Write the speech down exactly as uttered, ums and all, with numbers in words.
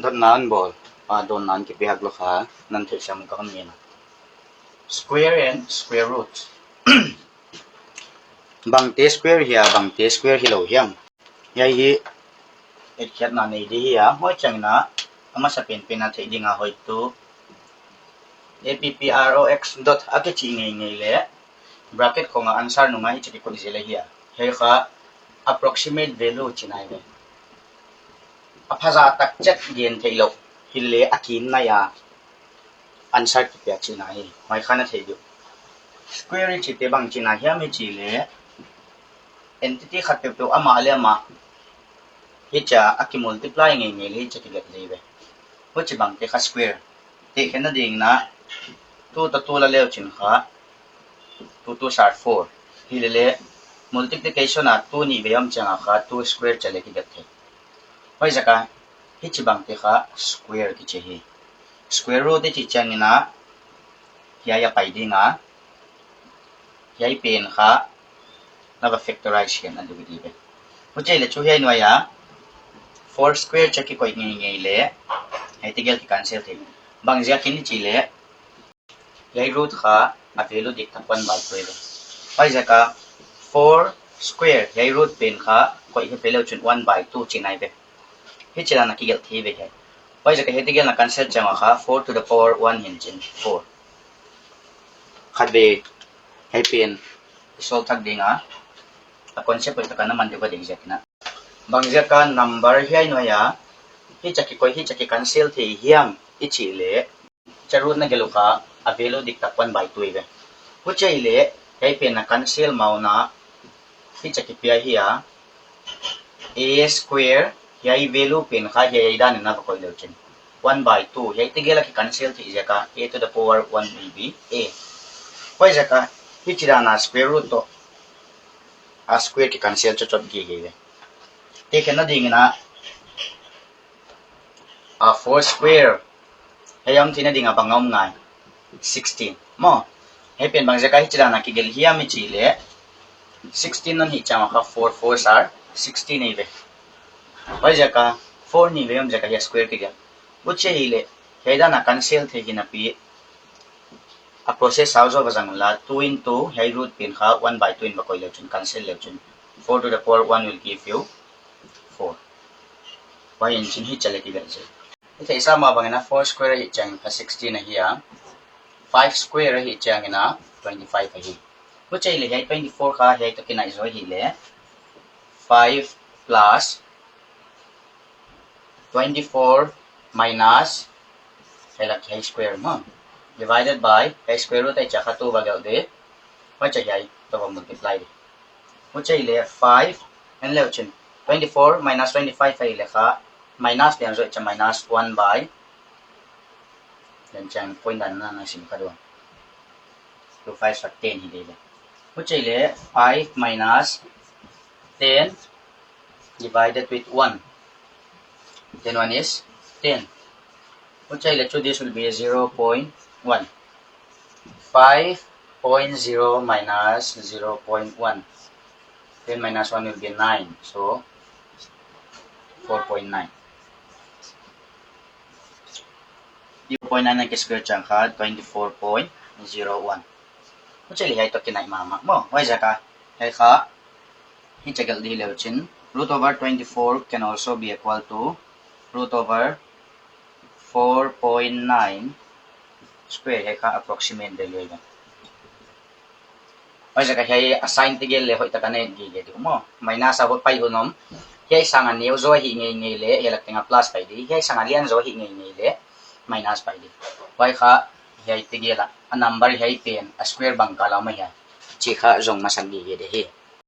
Dotna hon bawl, a, dawnna hon kipia lou kha, non theihsiam ka hon ngen a. Square and square root. Bangte square hia, bangte square hilou hiam? Hiai hi etkhiatna nei di hi a, huai chiangin a, a masa penpen a theih ding a hoih tuh, A P P R O X dot a kichih ngeingei leh, bracket khong a answer nung a hichi kikoih zel ahi a. Hiai kha approximate value chihna ahi ve. A phazah tak chet gen theih lou, hileh a kinai a answer kipia chihna ahi. Huai kha na thei di uh. Square chihte bang chihna hiam i chih leh, entity khat peuhpeuh amah leh amah hichia a kimultiply ngeingei leh hichia kigelh di ve. Huchibangte kha square. Tehkhenna dingin a, two toh two la leuchin kha, two twos are four. Hilele, multiplication a two nih vei om chiang a kha, two square chia leh kigelh thei. Huaiziak a, hichibangte kha square kichi hi. Square root i chih chiangin a, hiai a pai ding a, hiai pen kha, na va factorize hian a dui di ve. Huchi leh chu hiai nuai a, four square chia kikoih ngeingei leh, hiai tegel ki cancel thei. Bangziakin i chih leh, hiai root kha a value diktak one by two ve. Huaiziak a four square hiai root pen kha koih hi pe leuchin one by two chihna ahi ve. Hichi dan a kigelh thei ve hiai. Huaiziak a hiai tegel na cancel chiang a kha four to the power one hi'n chin four. Khatvei hiai pen i solve thak ding a, a concept hoihtak a na man di uh ka deih ziakin a. Bangziak a number hiai nuai a hichia kikoih hichia ki cancel thei hiam i chih leh, hichia root na gelh uh kha a value diktak one by two ve. Huchi leh, hiai pen na cancel mauna hichia kipia hi a, a square, hiai value pen kha hiai dan in na va koih leuchin, one by two, hiai tegel a ki cancel thei ziak a, a to the power one will be a. Huaiziak a, hichi dan a square root toh a square ki cancel chotchot gige ve. Tehkhenna dingin a, a four square, hiai om theihna ding a bang om ngai, sixteen. Maw, hiai pen bangziak a hichi dan a kigelh hiam i chih leh, sixteen non hih chiang a kha four fours are sixteen ahi ve. Huaiziak a four nih vei om ziak a hiai square kigelh. Huchi leh, hiai dan a cancel thei hi napi, a process a zou va zang la, two into hiai root pen kha one by two in va koih leuchin, cancel leuchin, four to the power one will give you four. Huai in chin hichia leh kigelh zel. I theihsa mah bangin a four square i chih chiang kha sixteen ahi a, five square i chih chiangin a twenty-five ahi. Huchi leh hiai twenty-four kha hiai toh kinai zaw hi leh, five plus twenty-four minus, hiai lak hiai square maw, divided by hiai square root i chih kha two va gelh di. Huchi hiai toh va multiply di. Huchi leh five, en leuchin, twenty-four minus twenty-five ahi leh kha, minus lian zaw i chih minus one by, then chiang point dan na na sim kha duang. Two five sa ten hi di leh. Huchi leh five minus ten divided with one. Then one is ten. Huchi leh chu this will be zero point one. Five point zero minus zero point one. Ten minus one will be nine. So, four point nine. Zero point nine na ki square chiang kha twenty-four point zero one. Huchi leh hiai toh kinai mahmah maw. Huaiziak a, hiai kha, hichia gelh di leuchin, root over twenty-four can also be equal to root over four point nine square, hiai kha approximate value ahi. Huaiziak a hiai a sign tegel leh hoihtak a na et gige di uh maw. Minus a hoih pai hun om. Hiai sang a neu zaw hi ngeingei leh, hiai lak teng a plus pai di. Hiai sang a lian zaw hi ngeingei leh, minus pai di. Huai kha hiai tegel a, a number hiai pen, a square bang kal a om ahia chih kha zong masak gige di hi.